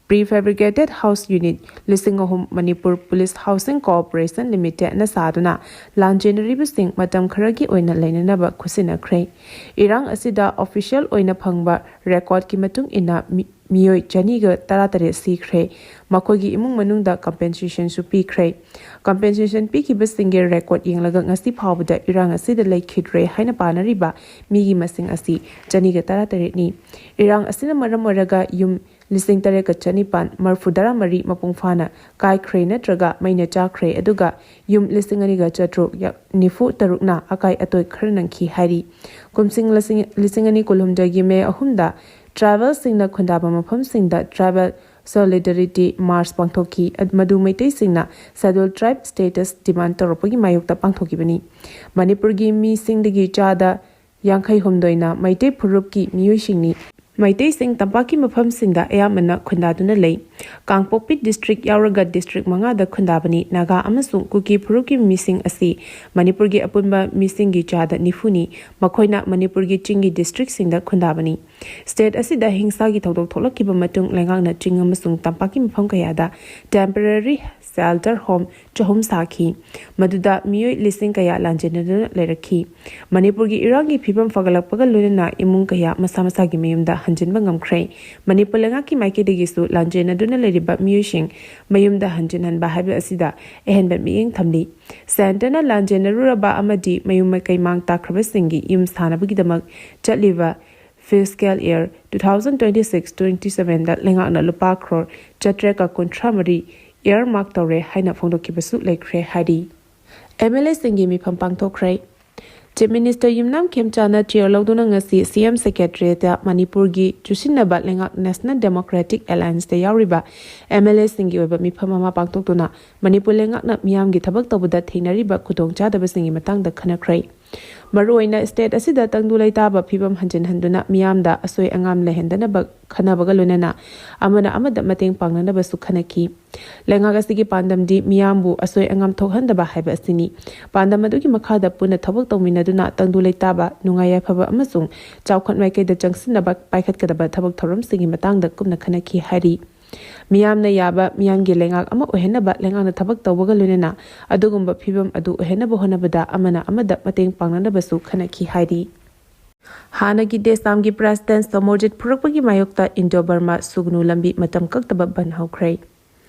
prefabricated house unit ꯂꯤꯁꯤꯡ ꯑꯍꯨꯝ Manipur Police Housing Corporation Limitedꯅ ꯁꯥꯗꯨꯅ ꯂꯥꯟꯖꯦꯟꯅꯔꯤꯕꯁꯤꯡ ꯃꯇꯝ ꯈꯔꯒꯤ ꯑꯣꯏꯅ ꯂꯩꯅꯅꯕ ꯈꯨꯠꯁꯤꯟꯅꯈ꯭ꯔꯦ꯫ ꯏꯔꯥꯡ ꯑꯁꯤꯗ official ꯑꯣꯏꯅ ꯐꯪꯕ recordꯀꯤ ꯃꯇꯨꯡ ꯏꯟꯅ ꯃꯤ-, ꯃꯤꯑꯣꯏ ꯆꯅꯤꯒ ꯇꯔꯥꯇꯔꯦꯠ ꯁꯤꯈ꯭ꯔꯦ꯫ ꯃꯈꯣꯏꯒꯤ ꯏꯃꯨꯡ ꯃꯅꯨꯡꯗ compensationꯁꯨ ꯄꯤꯈ꯭ꯔꯦ꯫ Compensation ꯄꯤꯈꯤꯕꯁꯤꯡꯒꯤ record ꯌꯦꯡꯂꯒ ꯉꯁꯤ ꯐꯥꯎꯕꯗ ꯏꯔꯥꯡ ꯑꯁꯤꯗ ꯂꯩꯈꯤꯗ꯭ꯔꯦ ꯍꯥꯏꯅ ꯄꯥꯅꯔꯤꯕ ꯃꯤꯒꯤ ꯃꯁꯤꯡ ꯑꯁꯤ ꯆꯅꯤꯒ ꯇꯔꯥꯇꯔꯦꯠꯅꯤ꯫ ꯏꯔꯥꯡ ꯑꯁꯤꯅ ꯃꯔꯝ ꯑꯣꯏꯔꯒ ꯌꯨꯝ ꯂꯤꯁꯤꯡ ꯇꯔꯦꯠꯀ ꯆꯅꯤꯄꯥꯟ ꯃꯔꯤꯐꯨꯇꯔꯥ ꯃꯔꯤ ꯃꯄꯨꯡ ꯐꯥꯅ ꯀꯥꯏꯈ꯭ꯔꯦ ꯅꯠꯇ꯭ꯔꯒ ꯃꯩꯅ ꯆꯥꯛꯈ꯭ꯔꯦ, ꯑꯗꯨꯒ ꯌꯨꯝ ꯂꯤꯁꯤꯡ ꯑꯅꯤꯒ ꯆꯥꯇ꯭ꯔꯨꯛ ꯅꯤꯐꯨ ꯇꯔꯨꯛꯅ ꯑꯀꯥꯏ ꯑꯇꯣꯏ ꯈꯔ ꯅꯪꯈꯤ ꯍꯥꯏꯔꯤ꯫ ꯀꯨꯝꯁꯤꯡ ꯂꯤꯁꯤꯡ, ꯂꯤꯁꯤꯡ ꯑꯅꯤ ꯀꯨꯟꯍꯨꯝꯗꯣꯏꯒꯤ May ꯑꯍꯨꯝꯗ tribalꯁꯤꯡꯅ ꯈꯨꯟꯗꯥꯕ ꯃꯐꯝꯁꯤꯡꯗ tribal solidarity march ꯄꯥꯡꯊꯣꯛꯈꯤ, ꯑꯗ-, ꯃꯗꯨ ꯃꯩꯇꯩꯁꯤꯡꯅ Scheduled Tribe status demand ꯇꯧꯔꯛꯄꯒꯤ ꯃꯥꯌꯣꯛꯇ ꯄꯥꯡꯊꯣꯛꯈꯤꯕꯅꯤ꯫ ꯃꯅꯤꯄꯨꯔꯒꯤ ꯃꯤꯁꯤꯡꯗꯒꯤ ꯆꯥꯗ ꯌꯥꯡꯈꯩ ꯍꯨꯝꯗꯣꯏꯅ ꯃꯩꯇꯩ ꯐꯨꯔꯨꯞꯀꯤ ꯃꯤꯑꯣꯏꯁꯤꯡꯅꯤ꯫ ꯃꯩꯇꯩꯁꯤꯡ ꯇꯝꯄꯥꯛꯀꯤ ꯃꯐꯝꯁꯤꯡꯗ ꯑꯌꯥꯝꯕꯅ ꯈꯨꯟꯗꯥꯗꯨꯅ ꯂꯩ꯫ ꯀꯥꯡꯄꯣꯛꯄꯤ district ꯌꯥꯎꯔꯒ district ꯃꯉꯥꯗ ꯈꯨꯟꯗꯥꯕꯅꯤ꯫ ꯅꯥꯒꯥ ꯑꯃꯁꯨꯡ ꯀꯨꯀꯤ ꯐꯨꯔꯨꯞꯀꯤ ꯃꯤꯁꯤꯡ ꯑꯁꯤ ꯃꯅꯤꯄꯨꯔꯒꯤ ꯑꯄꯨꯟꯕ ꯃꯤꯁꯤꯡꯒꯤ ꯆꯥꯗ ꯅꯤꯐꯨꯅꯤ꯫ ꯃꯈꯣꯏꯅ ꯃꯅꯤꯄꯨꯔꯒꯤ ꯆꯤꯡꯒꯤ districtꯁꯤꯡꯗ ꯈꯨꯟꯗꯥꯕꯅꯤ꯫ State ꯑꯁꯤꯗ ꯍꯤꯡꯁꯥꯒꯤ ꯊꯧꯗꯣꯛ ꯊꯣꯛꯂꯛꯈꯤꯕ ꯃꯇꯨꯡ ꯂꯩꯉꯥꯛꯅ ꯆꯤꯡ ꯑꯃꯁꯨꯡ ꯇꯝꯄꯥꯛꯀꯤ ꯃꯐꯝ ꯀꯌꯥꯗ temporary shelter home ꯆꯍꯨꯝ ꯁꯥꯈꯤ꯫ ꯃꯗꯨꯗ ꯃꯤꯑꯣꯏ ꯂꯤꯁꯤꯡ ꯀꯌꯥ ꯂꯥꯟꯖꯦꯟꯅꯗꯨꯅ ꯂꯩꯔꯛꯈꯤ꯫ ꯃꯅꯤꯄꯨꯔꯒꯤ ꯏꯔꯥꯡꯒꯤ ꯐꯤꯕꯝ ꯐꯒꯠꯂꯛꯄꯒ ꯂꯣꯏꯅꯅ ꯏꯃꯨꯡ ꯀꯌꯥ ꯃꯁꯥ ꯃꯁꯥꯒꯤ ꯃꯌꯨꯝꯗ ꯍꯟꯖꯤꯟꯕ ꯉꯝꯈ꯭ꯔꯦ꯫ ꯃꯅꯤꯄꯨꯔ ꯂꯩꯉꯥꯛꯀꯤ ꯃꯥꯏꯀꯩꯗꯒꯤꯁꯨ ꯂꯥꯟꯖꯦꯟꯅꯗꯨꯅ ꯂꯩꯔꯤꯕ ꯃꯤꯑꯣꯏꯁꯤꯡ ꯃꯌꯨꯝꯗ ꯍꯟꯖꯤꯟꯍꯟꯕ ꯍꯥꯏꯕ ꯑꯁꯤꯗ ꯑꯍꯦꯟꯕ ꯃꯤꯠꯌꯦꯡ ꯊꯝꯂꯤ꯫ Centreꯅ ꯂꯥꯟꯖꯦꯟꯅꯔꯨꯔꯕ ꯑꯃꯗꯤ ꯃꯌꯨꯝ ꯃꯀꯩ ꯃꯥꯡ ꯇꯥꯛꯈ꯭ꯔꯕꯁꯤꯡꯒꯤ ꯌꯨꯝ ꯁꯥꯅꯕꯒꯤꯗꯃꯛ ꯆꯠꯂꯤꯕ fiscal year two thousand twenty six twenty sevenꯗ ꯂꯩꯉꯥꯛꯅ ꯂꯨꯄꯥ ꯀ꯭ꯔꯣꯔ ꯆꯥꯇ꯭ꯔꯦꯠꯀ ꯀꯨꯟꯊ꯭ꯔꯥ ꯃꯔꯤ earmark ꯇꯧꯔꯦ ꯍꯥꯏꯅ ꯐꯣꯡꯗꯣꯛꯈꯤꯕꯁꯨ ꯂꯩꯈ꯭ꯔꯦ ꯍꯥꯏꯔꯤ꯫ MLAꯁꯤꯡꯒꯤ ꯃꯤꯐꯝ ꯄꯥꯡꯊꯣꯛꯈ꯭ꯔꯦ꯫ Chief Minister ꯌꯨꯝꯅꯥꯝ ꯈꯦꯝꯆꯥꯅ chair ꯂꯧꯗꯨꯅ ꯉꯁꯤ C M Secretariat ꯇ ꯃꯅꯤꯄꯨꯔꯒꯤ ꯆꯨꯁꯤꯟꯅꯕ ꯂꯩꯉꯥꯛ National Democratic Alliance ꯇ ꯌꯥꯎꯔꯤꯕ M L A ꯁꯤꯡꯒꯤ ꯑꯣꯏꯕ ꯃꯤꯐꯝ ꯑꯃ ꯄꯥꯡꯊꯣꯛꯇꯨꯅ ꯃꯅꯤꯄꯨꯔ ꯂꯩꯉꯥꯛꯅ ꯃꯤꯌꯥꯝꯒꯤ ꯊꯕꯛ ꯇꯧꯕꯗ ꯊꯦꯡꯅꯔꯤꯕ ꯈꯨꯗꯣꯡꯆꯥꯗꯕꯁꯤꯡꯒꯤ ꯃꯇꯥꯡꯗ ꯈꯟꯅꯈ꯭ꯔꯦ꯫ ꯃꯔꯨꯑꯣꯏꯅ state ꯑꯁꯤꯗ ꯇꯪꯗꯨ ꯂꯩꯇꯥꯕ ꯐꯤꯕꯝ ꯍꯟꯖꯤꯟꯍꯟꯗꯨꯅ ꯃꯤꯌꯥꯝꯗ ꯑꯁꯣꯏ ꯑꯉꯥꯝ ꯂꯩꯍꯟꯗꯅꯕ ꯈꯟꯅꯕꯒ ꯂꯣꯏꯅꯅ ꯑꯃꯅ ꯑꯃꯗ ꯃꯇꯦꯡ ꯄꯥꯡꯅꯅꯕꯁꯨ ꯈꯟꯅꯈꯤ꯫ ꯂꯩꯉꯥꯛ ꯑꯁꯤꯒꯤ ꯄꯥꯟꯗꯝꯗꯤ ꯃꯤꯌꯥꯝꯕꯨ ꯑꯁꯣꯏ ꯑꯉꯥꯝ ꯊꯣꯛꯍꯟꯗꯕ ꯍꯥꯏꯕ ꯑꯁꯤꯅꯤ꯫ ꯄꯥꯟꯗꯝ ꯑꯗꯨꯒꯤ ꯃꯈꯥꯗ ꯄꯨꯟꯅ ꯊꯕꯛ ꯇꯧꯃꯤꯟꯅꯗꯨꯅ ꯇꯪꯗꯨ ꯂꯩꯇꯥꯕ, ꯅꯨꯡꯉꯥꯏ ꯌꯥꯏꯐꯕ ꯑꯃꯁꯨꯡ ꯆꯥꯎꯈꯠ ꯃꯥꯏꯀꯩꯗ ꯆꯪꯁꯤꯟꯅꯕ ꯄꯥꯏꯈꯠꯀꯗꯕ ꯊꯕꯛ ꯊꯧꯔꯝꯁꯤꯡꯒꯤ ꯃꯇꯥꯡꯗ ꯀꯨꯞꯅ ꯈꯟꯅꯈꯤ ꯍꯥꯏꯔꯤ꯫ ꯃꯤꯌꯥꯝꯅ ꯌꯥꯕ ꯃꯤꯌꯥꯝꯒꯤ ꯂꯩꯉꯥꯛ ꯑꯃ ꯑꯣꯏꯍꯟꯅꯕ ꯂꯩꯉꯥꯛꯅ ꯊꯕꯛ ꯇꯧꯕꯒ ꯂꯣꯏꯅꯅ ꯑꯗꯨꯒꯨꯝꯕ ꯐꯤꯕꯝ ꯑꯗꯨ ꯑꯣꯏꯍꯟꯅꯕ ꯍꯣꯠꯅꯕꯗ ꯑꯃꯅ ꯑꯃꯗ ꯃꯇꯦꯡ ꯄꯥꯡꯅꯅꯕꯁꯨ ꯈꯟꯅꯈꯤ ꯍꯥꯏꯔꯤ꯫ ꯍꯥꯟꯅꯒꯤ ꯗꯦꯁꯥꯝꯒꯤ President ꯁꯣꯃꯣꯔꯖꯤꯠ ꯐꯨꯔꯛꯄꯒꯤ ꯃꯥꯌꯣꯛꯇ ꯏꯟꯗꯣ ꯕꯔꯃꯥ ꯁꯨꯒꯅꯨ ꯂꯝꯕꯤ ꯃꯇꯝ ꯀꯛꯇꯕ ꯕꯟ ꯍꯧꯈ꯭ꯔꯦ꯫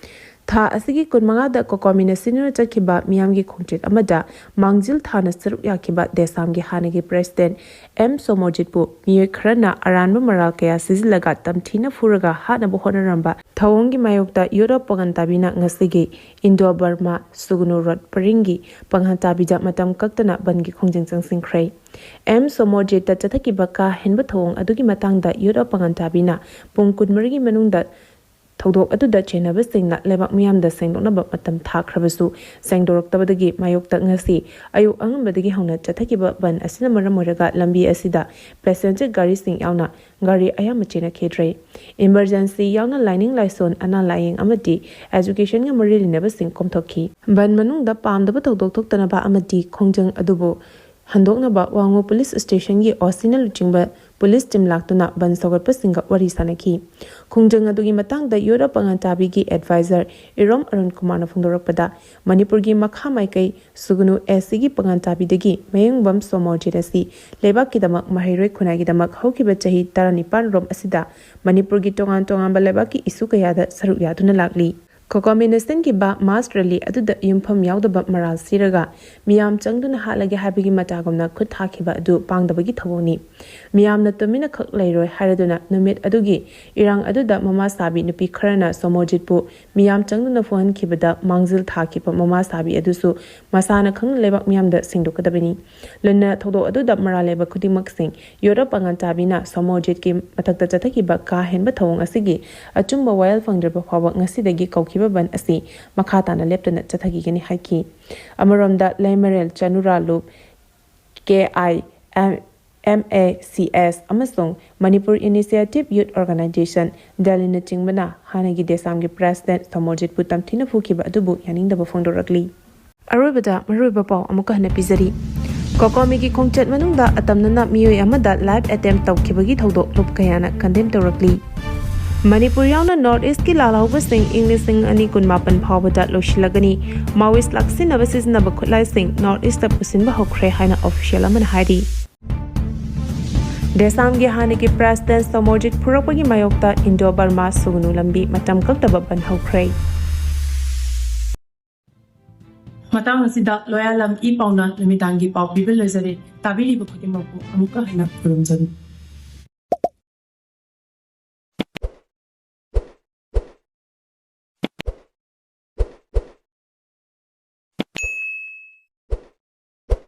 ꯊꯥ ꯑꯁꯤꯒꯤ ꯀꯨꯟꯃꯉꯥꯗ ꯀꯣꯀꯣꯃꯤꯅ ꯁꯤꯟꯗꯨꯅ ꯆꯠꯈꯤꯕ ꯃꯤꯌꯥꯝꯒꯤ ꯈꯣꯡꯆꯠ ꯑꯃꯗ ꯃꯥꯡꯖꯤꯜ ꯊꯥꯅ ꯁꯔꯨꯛ ꯌꯥꯈꯤꯕ ꯗꯦꯁꯥꯝꯒꯤ ꯍꯥꯟꯅꯒꯤ President M ꯁꯣꯃꯣꯔꯖꯤꯠꯄꯨ ꯃꯤꯑꯣꯏ ꯈꯔꯅ ꯑꯔꯥꯟꯕ ꯃꯔꯥꯜ ꯀꯌꯥ ꯁꯤꯖꯤꯜꯂꯒ ꯇꯝꯊꯤꯅ ꯐꯨꯔꯒ ꯍꯥꯠꯅꯕ ꯍꯣꯠꯅꯔꯝꯕ ꯊꯧꯑꯣꯡꯒꯤ ꯃꯥꯌꯣꯛꯇ Youth of ꯄꯥꯉꯟꯇꯥꯕꯤꯅ ꯉꯁꯤꯒꯤ ꯏꯟꯗꯣ ꯕꯔꯃꯥ ꯁꯨꯒꯅꯨ ꯔꯣꯗ ꯄꯔꯤꯡꯒꯤ ꯄꯥꯉꯟꯇꯥꯕꯤꯗ ꯃꯇꯝ ꯀꯛꯇꯅ ꯕꯟꯒꯤ ꯈꯣꯡꯖꯪ ꯆꯪꯁꯤꯟꯈ꯭ꯔꯦ꯫ M ꯁꯣꯃꯣꯔꯖꯤꯠꯇ ꯆꯠꯊꯈꯤꯕ ꯀꯥ ꯍꯦꯟꯕ ꯊꯧꯑꯣꯡ ꯑꯗꯨꯒꯤ ꯃꯇꯥꯡꯗ Youth of ꯄꯥꯉꯟꯇꯥꯕꯤꯅ ꯄꯨꯡ ꯀꯨꯟꯃꯔꯤꯒꯤ ꯃꯅꯨꯡꯗ ꯊꯧꯗꯣꯛ ꯑꯗꯨꯗ ꯆꯦꯟꯅꯕꯁꯤꯡꯅ ꯂꯩꯕꯥꯛ ꯃꯤꯌꯥꯝꯗ ꯁꯦꯡꯗꯣꯛꯅꯕ ꯃꯇꯝ ꯊꯥꯈ꯭ꯔꯕꯁꯨ, ꯁꯦꯡꯗꯣꯔꯛꯇꯕꯗꯒꯤ ꯃꯥꯌꯣꯛꯇ ꯉꯁꯤ ꯑꯌꯨꯛ ꯑꯉꯟꯕꯗꯒꯤ ꯍꯧꯅ ꯆꯠꯊꯈꯤꯕ ꯕꯟ ꯑꯁꯤꯅ ꯃꯔꯝ ꯑꯣꯏꯔꯒ ꯂꯝꯕꯤ ꯑꯁꯤꯗ passenger ꯒꯥꯔꯤꯁꯤꯡ ꯌꯥꯎꯅ ꯒꯥꯔꯤ ꯑꯌꯥꯝꯕ ꯆꯦꯟꯅꯈꯤꯗ꯭ꯔꯦ꯫ Emergency ꯌꯥꯎꯅ ꯂꯥꯏꯅꯤꯡ ꯂꯥꯏꯁꯣꯟ, ꯑꯅꯥ ꯂꯥꯌꯦꯡ ꯑꯃꯗꯤ education ꯒ ꯃꯔꯤ ꯂꯩꯅꯕꯁꯤꯡ ꯀꯣꯝꯊꯣꯛꯈꯤ꯫ ꯕꯟ ꯃꯅꯨꯡꯗ ꯄꯥꯝꯗꯕ ꯊꯧꯗꯣꯛ ꯊꯣꯛꯇꯅꯕ ꯑꯃꯗꯤ ꯈꯣꯡꯖꯪ ꯑꯗꯨꯕꯨ ꯍꯟꯗꯣꯛꯅꯕ ꯋꯥꯉꯨ Police Station ꯒꯤ O C ꯅ ꯂꯨꯆꯤꯡꯕ police team ꯂꯥꯛꯇꯨꯅ ꯕꯟ ꯁꯧꯒꯠꯄꯁꯤꯡꯒ ꯋꯥꯔꯤ ꯁꯥꯅꯈꯤ꯫ ꯈꯣꯡꯖꯪ ꯑꯗꯨꯒꯤ ꯃꯇꯥꯡꯗ Youth of ꯄꯥꯉꯟꯇꯥꯕꯤꯒꯤ advisor ꯏꯔꯣꯝ ꯑꯔꯨꯟ ꯀꯨꯃꯥꯔꯅ ꯐꯣꯡꯗꯣꯔꯛꯄꯗ, ꯃꯅꯤꯄꯨꯔꯒꯤ ꯃꯈꯥ ꯃꯥꯏꯀꯩ ꯁꯨꯒꯅꯨ S C ꯒꯤ ꯄꯥꯉꯟꯇꯥꯕꯤꯗꯒꯤ ꯃꯌꯨꯡꯕꯝ ꯁꯣꯃꯣꯔꯖꯤꯠ ꯑꯁꯤ ꯂꯩꯕꯥꯛꯀꯤꯗꯃꯛ, ꯃꯍꯩꯔꯣꯏ ꯈꯨꯟꯅꯥꯏꯒꯤꯗꯃꯛ ꯍꯧꯈꯤꯕ ꯆꯍꯤ ꯇꯔꯥꯅꯤꯄꯥꯟ ꯔꯣꯝ ꯑꯁꯤꯗ ꯃꯅꯤꯄꯨꯔꯒꯤ ꯇꯣꯉꯥꯟ ꯇꯣꯉꯥꯟꯕ ꯂꯩꯕꯥꯛꯀꯤ issue ꯀꯌꯥꯗ ꯁꯔꯨꯛ ꯌꯥꯗꯨꯅ ꯂꯥꯛꯂꯤ꯫ ꯀꯣꯀꯣꯃꯤꯅ ꯁꯤꯟꯈꯤꯕ ꯃꯥꯁ ꯔꯦꯂꯤ ꯑꯗꯨꯗ ꯌꯨꯝꯐꯝ ꯌꯥꯎꯗꯕ ꯃꯔꯥꯜ ꯁꯤꯔꯒ ꯃꯤꯌꯥꯝ ꯆꯪꯗꯨꯅ ꯍꯥꯠꯂꯒꯦ ꯍꯥꯏꯕꯒꯤ ꯃꯇꯥꯒꯨꯝꯅ ꯈꯨꯠ ꯊꯥꯈꯤꯕ ꯑꯗꯨ ꯄꯥꯡꯗꯕꯒꯤ ꯊꯧꯑꯣꯡꯅꯤ꯫ ꯃꯤꯌꯥꯝꯅ ꯇꯨꯃꯤꯟꯅ ꯈꯛ ꯂꯩꯔꯣꯏ ꯍꯥꯏꯔꯗꯨꯅ ꯅꯨꯃꯤꯠ ꯑꯗꯨꯒꯤ ꯏꯔꯥꯡ ꯑꯗꯨꯗ ꯃꯃꯥ ꯁꯥꯕꯤ ꯅꯨꯄꯤ ꯈꯔꯅ ꯁꯣꯃꯣꯔꯖꯤꯠꯄꯨ ꯃꯤꯌꯥꯝ ꯆꯪꯗꯨꯅ ꯐꯨꯍꯟꯈꯤꯕꯗ ꯃꯥꯡꯖꯤꯜ ꯊꯥꯈꯤꯕ ꯃꯃꯥ ꯁꯥꯕꯤ ꯑꯗꯨꯁꯨ ꯃꯁꯥꯅ ꯈꯪꯅ ꯂꯩꯕꯥꯛ ꯃꯤꯌꯥꯝꯗ ꯁꯦꯡꯗꯣꯛꯀꯗꯕꯅꯤ꯫ ꯂꯣꯏꯅꯅ ꯊꯧꯗꯣꯛ ꯑꯗꯨꯗ ꯃꯔꯥꯜ ꯂꯩꯕ ꯈꯨꯗꯤꯡꯃꯛꯁꯤꯡ ꯌꯣꯔꯞ ꯄꯥꯉꯜ ꯆꯥꯕꯤꯅ ꯁꯣꯃꯣꯔꯖꯤꯠꯀꯤ ꯃꯊꯛꯇ ꯆꯠꯊꯈꯤꯕ ꯀꯥ ꯍꯦꯟꯕ ꯊꯧꯑꯣꯡ ꯑꯁꯤꯒꯤ ꯑꯆꯨꯝꯕ ꯋꯥꯌꯦꯜ ꯐꯪꯗ꯭ꯔꯕ ꯐꯥꯎꯕ ꯉꯁꯤꯗꯒꯤ ꯀꯧꯈꯤꯕ ꯕꯟ ꯑꯁꯤ ꯃꯈꯥ ꯇꯥꯅ ꯂꯦꯞꯇꯅ ꯆꯠꯊꯈꯤꯒꯅꯤ ꯍꯥꯏꯈꯤ꯫ ꯑꯃꯔꯣꯝꯗ ꯂꯩꯃꯔꯦꯜ ꯆꯅꯨꯔꯥꯂꯨꯞ, ꯀꯦ ꯑꯥꯏ ꯑꯦꯝ ꯑꯦ ꯁꯤ ꯑꯦꯁ ꯑꯃꯁꯨꯡ ꯃꯅꯤꯄꯨꯔ ꯏꯅꯤꯁꯤꯌꯦꯇꯤꯚ ꯌꯨꯠ ꯑꯣꯔꯒꯅꯥꯏꯖꯦꯁꯟ, ꯗꯦꯜꯂꯤꯅꯆꯤꯡꯕꯅ ꯍꯥꯟꯅꯒꯤ ꯗꯦꯁꯥꯝꯒꯤ ꯄ꯭ꯔꯦꯁꯤꯗꯦꯟꯠ ꯁꯣꯃꯣꯔꯖꯤꯠꯄꯨ ꯇꯝꯊꯤꯅ ꯐꯨꯈꯤꯕ ꯑꯗꯨꯕꯨ ꯌꯥꯅꯤꯡꯗꯕ ꯐꯣꯡꯗꯣꯔꯛꯂꯤ꯫ ꯑꯔꯣꯏꯕꯗ ꯃꯔꯨꯑꯣꯏꯕ ꯄꯥꯎ ꯑꯃꯨꯛꯀ ꯍꯟꯅ ꯄꯤꯖꯔꯤ꯫ ꯀꯣꯀꯣꯃꯤꯒꯤ ꯈꯣꯡꯆꯠ ꯃꯅꯨꯡꯗ ꯑꯇꯝꯅꯅ ꯃꯤꯑꯣꯏ ꯑꯃꯗ ꯂꯥꯏꯐ ꯑꯦꯇꯦꯝꯞ ꯇꯧꯈꯤꯕꯒꯤ ꯊꯧꯗꯣꯛ ꯂꯨꯞ ꯀꯌꯥꯅ ꯀꯟꯗꯦꯝ ꯇꯧꯔꯛꯂꯤ꯫ ꯃꯅꯤꯄꯨꯔ ꯌꯥꯎꯅ ꯅꯣꯔꯠ ꯏꯁ꯭ꯠꯀꯤ ꯂꯥꯜꯍꯧꯕꯁꯤꯡ ꯏꯪ ꯂꯤꯁꯤꯡ ꯑꯅꯤ ꯀꯨꯟꯃꯥꯄꯟ ꯐꯥꯎꯕꯗ ꯂꯣꯏꯁꯤꯜꯂꯒꯅꯤ꯫ ꯃꯥꯋꯤꯁ꯭ꯠ ꯂꯥꯛꯁꯤꯟꯅꯕ ꯁꯤꯖꯤꯟꯅꯕ ꯈꯨꯠꯂꯥꯏꯁꯤꯡ ꯅꯣꯔꯠ ꯏꯁ꯭ꯠꯇ ꯄꯨꯁꯤꯟꯕ ꯍꯧꯈ꯭ꯔꯦ ꯍꯥꯏꯅ ꯑꯣꯐꯤꯁꯤꯌꯦꯜ ꯑꯃꯅ ꯍꯥꯏꯔꯤ꯫ ꯗꯦꯁꯥꯝꯒꯤ ꯍꯥꯟꯅꯒꯤ ꯄ꯭ꯔꯦꯁꯤꯗꯦꯟꯠ ꯁꯣꯃꯣꯔꯖꯤꯠ ꯐꯨꯔꯛꯄꯒꯤ ꯃꯥꯌꯣꯛꯇ ꯏꯟꯗꯣ ꯕꯔꯃꯥ ꯁꯨꯒꯅꯨ ꯂꯝꯕꯤ ꯃꯇꯝ ꯀꯛꯇꯕ ꯕꯟ ꯍꯧꯈ꯭ꯔꯦ꯫ ꯃꯇꯥꯡ ꯑꯁꯤꯗ ꯂꯣꯌꯥꯂꯝ ꯏ ꯄꯥꯎꯅ ꯅꯨꯃꯤꯗꯥꯡꯒꯤ ꯄꯥꯎ ꯄꯤꯕ ꯂꯣꯏꯖꯔꯦ꯫ ꯇꯥꯕꯤꯔꯤꯕ ꯈꯨꯗꯤꯡꯃꯛꯄꯨ ꯑꯃꯨꯛꯀ ꯍꯟꯅ ꯈꯨꯔꯨꯝꯖꯔꯤ꯫